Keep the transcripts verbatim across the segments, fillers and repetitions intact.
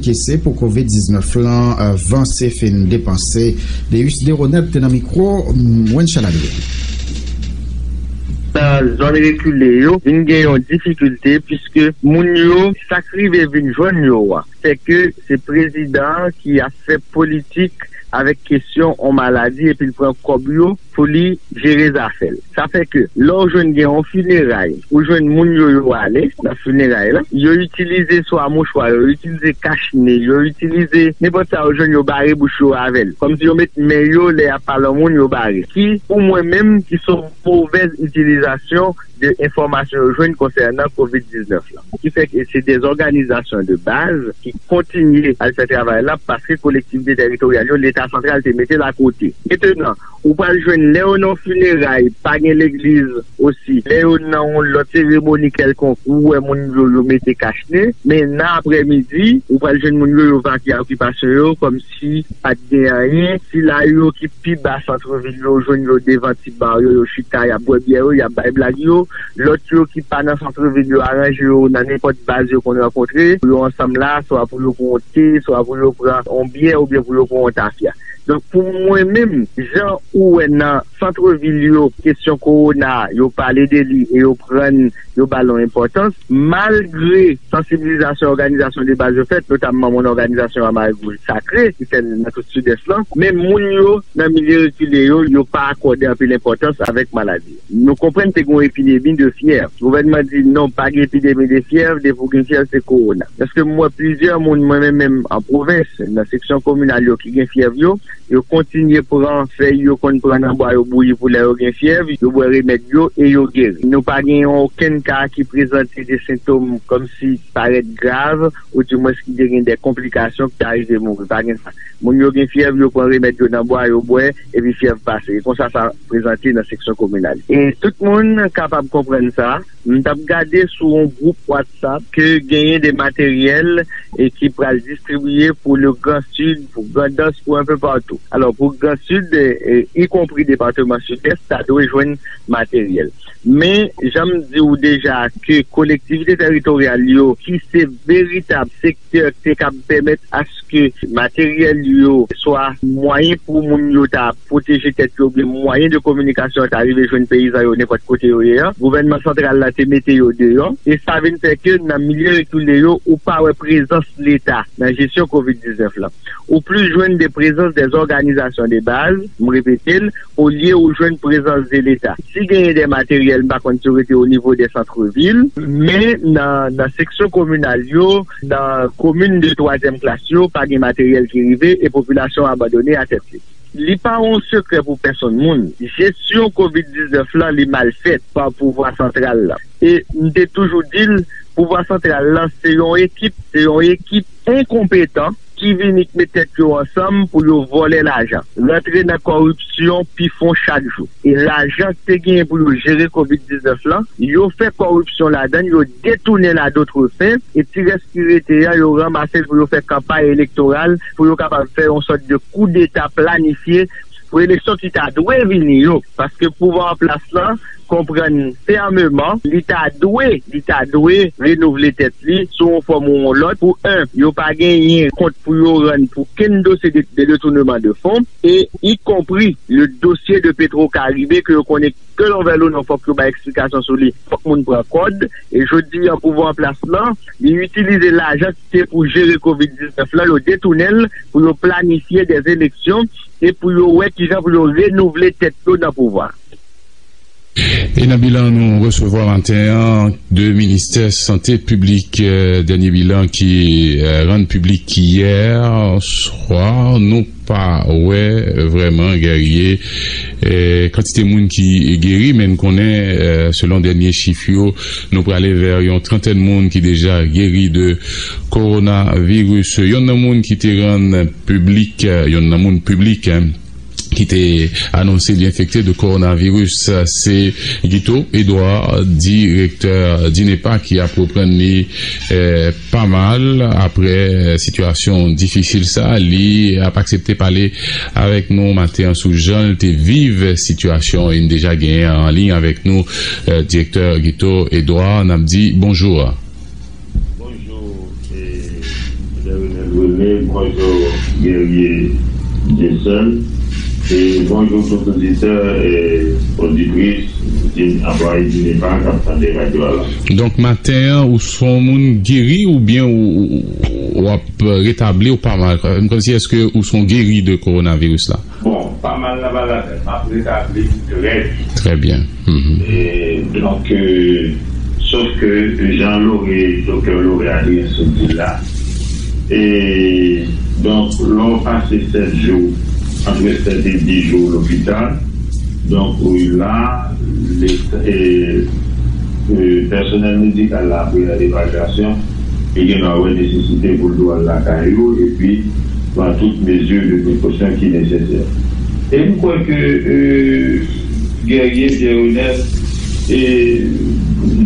Kese pou kovid diznèf lan, eh, vanse fin depanse. Deus Deronel te nan mikwo, mm, Wenchel Adrien. Nan zòn rekile yo, vin gen yon difikilte, piske moun yo, sa k rive vin jwenn yo a, se ke se prezidan an ki ap fè politik avèk kesyon yon maladi, epi l pran kòb yo pou li jere zafè l. Sa fè ke lè w jwenn gen yon fineray, ou jwenn moun yo, yo ale nan fineray la, yo itilize swa mouchwa, yo itilize kach ne, yo itilize nenpòt sa yo jwenn, yo bare bouch yo avè l. Kòmsi yo met men yo, lè y ap pale yon moun, yo bare. Ki, pou mwen menm, ki se yon movèz itilizasyon de enfòmasyon yo jwenn konsènan kovid diznèf lan. Ki fè ke se de òganizasyon de baz ki kontinye al fè travay la, paske kolektivite tèritoryal yo, Leta santral te mete l akote. Mentenan, ou pral jwenn lè yo nan fineray, pa gen legliz osi, lè yo nan yon lòt seremoni kèlkonk, ou wè moun yo, yo mete kach ne, men nan aprèmidi, ou pral jwenn moun yo, yo vakye okipasyon yo, kòmsi pa t gen anyen. Sila yo ki pi ba santrevil yo, ou jwenn yo devan ti ba yo, yo chita, y ap bwè byè yo, y ap bay blag yo. Lòt yo ki pa nan santrevil yo, aranje yo nan nenpòt baz yo konn rankontre, pou yo ansanm la, swa pou yo pran yon te, swa pou yo pran yon byè, oubyen pou yo pran yon tafya. Donk, pou mwen menm, jan ou wè nan santrevil yo, kesyon kowona, yo pale de li e yo pran, yo ba l yon enpòtans, malgre sansibilizasyon òganizasyon de baz yo fèt, notamman moun òganizasyon a Marigouj Sakre, ki fè l nan tout Sidès lan, men moun yo nan milye rekile yo, yo pa akòde anpil enpòtans avèk maladi. Nou konprann te gen yon epidemi de fyèv. Gouvènman di non, pa gen epidemi de fyèv, depi w gen fyèv, se kowona. Paske m wè plizyè moun, mwen menm, menm an pwovens, nan seksyon kominal yo ki gen fyèv yo, yo kontinye pran fèy yo konn pran nan bwa yo bouyi pou lè yo gen fyèv, yo bwè remèd yo e yo geri. Nou pa gen okenn ka ki prezante de sentòm kòmsi parèt grav, oudimwens ki te gen de konplikasyon ki ta rive mouri. Pa gen sa. Moun yo gen fyèv, yo pran remèd yo nan bwa, yo bwè, epi fyèv pase. E konsa sa prezante nan seksyon kominal. E tout moun kapab konprann sa. M t ap gade sou yon gwoup WhatsApp ke genyen de materyèl e ki pral distribiye pou le Grand Sud, pou Grandans, pou un peu partout. Alò, pou Grand Sud, e, e, ikonpri depatman Sidès, ta dwe jwenn materyèl. Men, jan m di w deja, ke kolektivite tèritoryal yo, ki se veritab sektè ki te kab pèmèt aske materyèl yo, swa mwayen pou moun yo ta pwoteje tèt yo, oubyen mwayen de kominikasyon ta rive jwenn peyizan yo nenpòt kote yo ye an, gouvènman santral la te mete yo deyò, e sa vin fè ke nan milye rekile yo, ou pa wè prezans Leta nan jesyon kovid diznèf lan. Ou plis jwenn de prezans dè òganizasyon de baz, m repete l, olye ou jwenn prezans de Leta. Si genyen de materyèl, m pa konn si yo rete o nivo de santrevil, men nan, nan seksyon kominal yo, nan komin de twazyèm klas yo, pa gen materyèl ki rive e popilasyon an abandone a tèt li. Li pa yon sekrè pou pèsonn moun. Jesyon kovid diznèf lan, li mal fèt pa pouvwa santral la. E m te toujou di l, pouvwa santral lan, se yon ekip, se yon ekip enkonpetan ki vini k met tèt yo ansanm pou yo vòlè lajan, rantre nan kòripsyon pi fon chak jou. E lajan k te genyen pou yo jere kovid diznèf lan, yo fè kòripsyon ladan l, yo detounen l a dotre fen, e ti rès ki rete a, yo ranmase l pou yo fè kanpay elektoral, pou yo kapab fè yon sòt de koudeta planifye pou eleksyon ki ta dwe vini yo. Paske pouvwa an plas lan konprann fèmeman, li ta dwe, li ta dwe renouvle tèt li sou yon fòm ou yon lòt. Pou en, yo pa genyen kont pou yo rann pou kenn dosye de, de detounman de fon, e ikonpri le dosye de Petro Caribe ke yo konnen ke lonvè lo non, fòk yo bay eksplikasyon sou li, fòk moun pran kòd. E jodi an, pouvwa an plas lan, li itilize lajan ki te pou jere kovid diznèf lan, yo detounen l pou yo planifye dè eleksyon e pou yo wè kijan pou yo renouvle tèt yo nan pouvwa. E nan bilan nou resevwa maten an de ministè sante piblik, eh, dènye bilan ki, eh, rann piblik yè swa, nou pa wè vrèman Guerrier, eh, kantite moun ki geri, men n konnen, eh, selon dènye chif yo, nou prale vè yon trantèn moun ki deja geri de kowonaviris. Yonn nan moun ki te rann piblik, eh, yonn nan moun piblik, en, ki te anonse li enfekte de kowonaviris, se Guito Edouard, direktè dinepa, ki ap reprann li, eh, pa mal apre, eh, sitiyasyon difisil sa. Li ap aksepte pale avèk nou maten an sou jan l te viv sitiyasyon e n deja genyen an liy avèk nou, eh, direktè Guito Edouard. N ap di bonjou. Bonjou, eh, Msye Renel, wi, Bonjou, Guerrier Dieuseul. E bonjou tout oditè e oditris di anplwaye di nepa k ap tande radyo a la. Donk, maten an, ou se yon moun geri oubyen ou, ou, ou ap retabli, ou pa mal? Kòmsi èske ou se yon geri de kowonaviris la? Bon, pa mal nan maladè, m ap retabli trè byen. Trè byen. Mhm. E, donk, e, sof ke jan Lore, doktè Lore Adrien sot di l la, e, donk, lè w pase sèt jou, antre sèt e dis jou lopital, donk, wi, la, le, e, e, pèsonèl medikal la, apre evalyasyon, li gen dwa wè nesesite pou l tou al lakay ou, epi pran tout mezi de prekosyon ki nesesè. E m kwè ke, e, Guerrier Pierre Renel e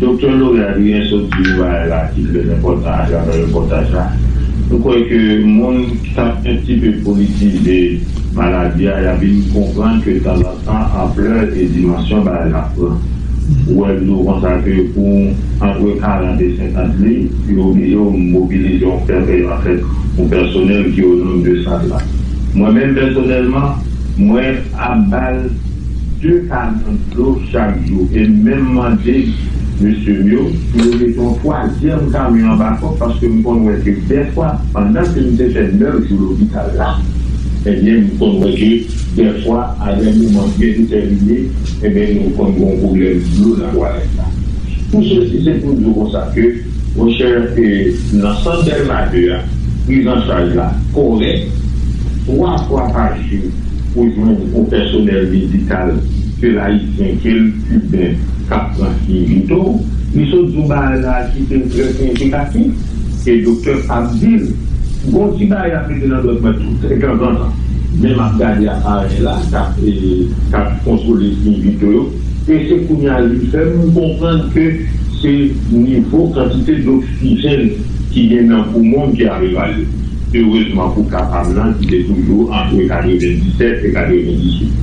doktè Lore Adrien sot di yon bagay la ki trè enpòtan atravè repòtaj la. M kwè ke moun k ap yon ti pe politize maladi a, y ap vin konprann ke tanzantan anplè e dimansyon bagay la pran. Ou wè, m di w konsa ke pou antre karant e senkant liv, yo oblije mobilize yon pè-, anfèt, yon pèsonèl ki o nonb de sa la. Mwen menm pèsonèlman, mwen ap ba l de kamyon dlo chak jou e m menm mande mesye m yo pou yo mete yon twazyèm kamyon anba kòk, paske m konn wè ke dèfwa, pandan ke m te fè nèf jou lopital la, ebyen, m konn wè ke dèfwa, a de moman byen detèmine, ebyen, nou konn gen yon pwoblèm dlo nan twalèt la. Tou sesi se pou m di w konsa ke, monchè, e, nan sant Dèlma de a, prizanchaj la kòrèk, twa fwa pa jou, ou jwenn yon pèsonèl medikal, ke l ayisyen, ke l kiben, k ap pran siy vito, li sot di yon bagay la ki te trè siyifikatif, e doktè ap di l, gon ti bagay ap mete nan dwèt mwen tou, tanzantan. Men m ap gade aparèy la, k ap, e, k ap kontwole siy vito yo, e se kounye a li fè m konprann ke se nivo kantite doksijèn ki gen nan poumon m ki ap evalye. Erezman pou ka pa m nan, ki te toujou ant katrevenndisèt e katrevenndiswit.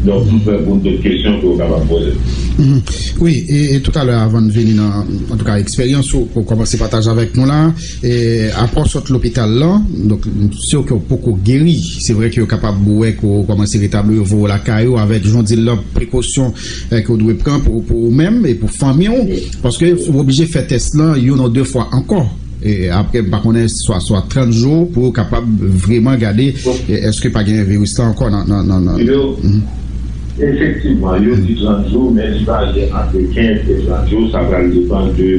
Donk, m prè pou dòt kesyon ke w kapab poze. Mhm. Wi, e, e toutalè, avan n vini nan, antouka, eksperyans ou, ou kòmanse pataje avèk nou la, e, apre w sot lopital lan, donk, si w ke w poko geri, se vre ke yo kapab wè ke w kòmanse retabli, yo voye w lakay ou avèk, jan w di l lan, prekosyon, e, ke w dwe pran pou, pou ou menm e pou fanmi w, paske w oblije fè tès lan youn ou de fwa ankò. E apre, m pa konnen, swa, swa trant jou pou yo kapab vrèman gade, e, èske pa gen viris la ankò nan, nan, nan, nan. Yo, efektivman, yo di trant jou, men li varye ant kenz e trant jou, sa pral depann de,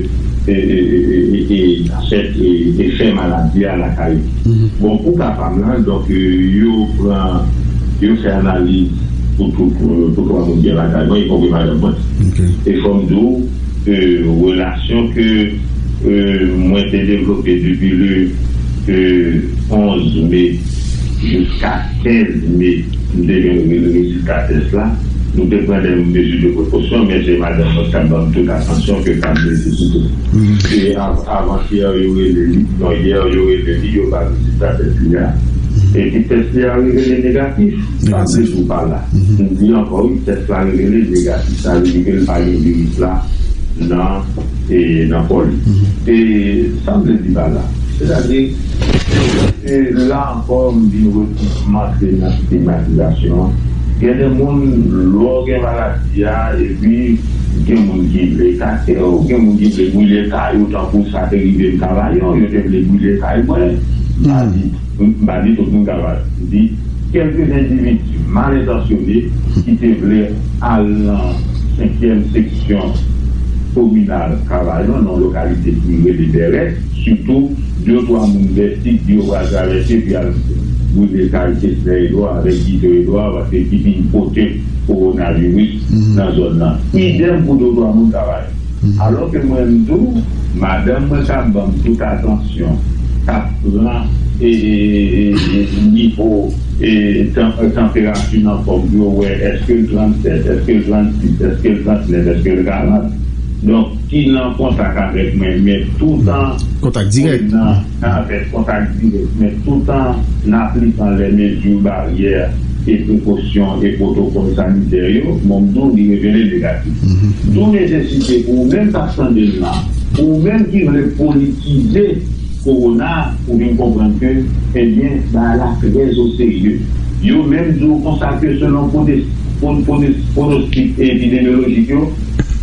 e, e, e, e, e, anfèt, e, efè maladi a lakay ou. Bon, pou ka pa m lan, donk, e, yo pran, yo fè analiz pou tout, pou, pou twa moun ki lakay mwen, ikonpri madanm mwen. E fò m di w, e, relasyon ke, e, mwen te devlope depi le, e, onz me jiska kenz me, m te jwenn re-, rezilta tès la. Nou te pran de mezi de prekosyon, men se madanm mwen k ap ban m tout atansyon ke ka nesesite. E av-, avantyè, yo rele li, non, yè, yo rele li, yo ba rezilta tès li a. Epi tès li a revele negatif. Sa vle di w pa la. M di ankò, wi, tès la revele negatif. Sa vle di ke l pa gen viris la nan, e, nan kò li. E sa m vle di pa la. Sètadi, e, la ankò, m vin retourne nan stigmatizasyon an. Gen de moun, lè w gen maladi a, epi gen moun ki vle kase w, gen moun ki vle brile kay ou, tankou sa te rive m Kavayon, yo te vle brile kay mwen. M pa di, m pa di tout moun Kavayon. M di, kèlke endividi mal entansyone ki te vle al nan senkyèm seksyon kominal Kavayon, nan yon lokalite ki rele Bèlè, sitou de twa moun Bèsik di yo pral travèse, epi al brile kay Kesnè Edwa avèk Guito Edwa, paske ki vin pote kowonaviris nan zòn nan. Idèm pou de twa moun Kavayon. Alò ke mwen, m di w, madanm mwen k ap ban m tout atansyon, k ap pran, e, e, e, e, nivo, e, tan-, tanperati nan kò m pou yo wè èske l trannsèt, èske l trannsis, èske l trannnèf, èske l karant. Donk, ki nan kontak avèk mwen, men toutan kontak dirèk. Nan, nan avèk kontak dirèk, men toutan nan aplikan lè mezi baryè e prekosyon e pwotokòl sanitè yo, bon, m di w li revele negatif. D'où nesesite pou ou menm k ap tande m la, pou ou menm ki vle politize kowona, ou vin konprann ke, ebyen, bagay la trè oserye. Yo menm di w konsa ke selon pwonostik epidemyolojik yo,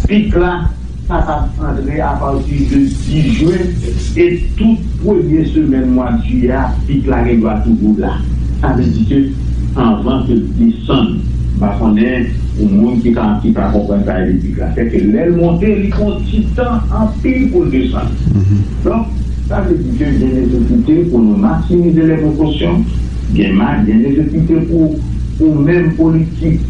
pik la kapab antre apati de dis jen, e tout premye semèn mwa jiyè a, pik la gen dwa toujou la. Sa vle di ke anvan ke l desann, m pa konnen pou moun ki ka ki pa konprann sa e pik la, se ke lè l monte, li pran ti tan anpil pou l desann. Donk, sa vle di ke gen nesesite pou nou maksimize lè prekosyon, gen ma gen nesesite pou ou menm politik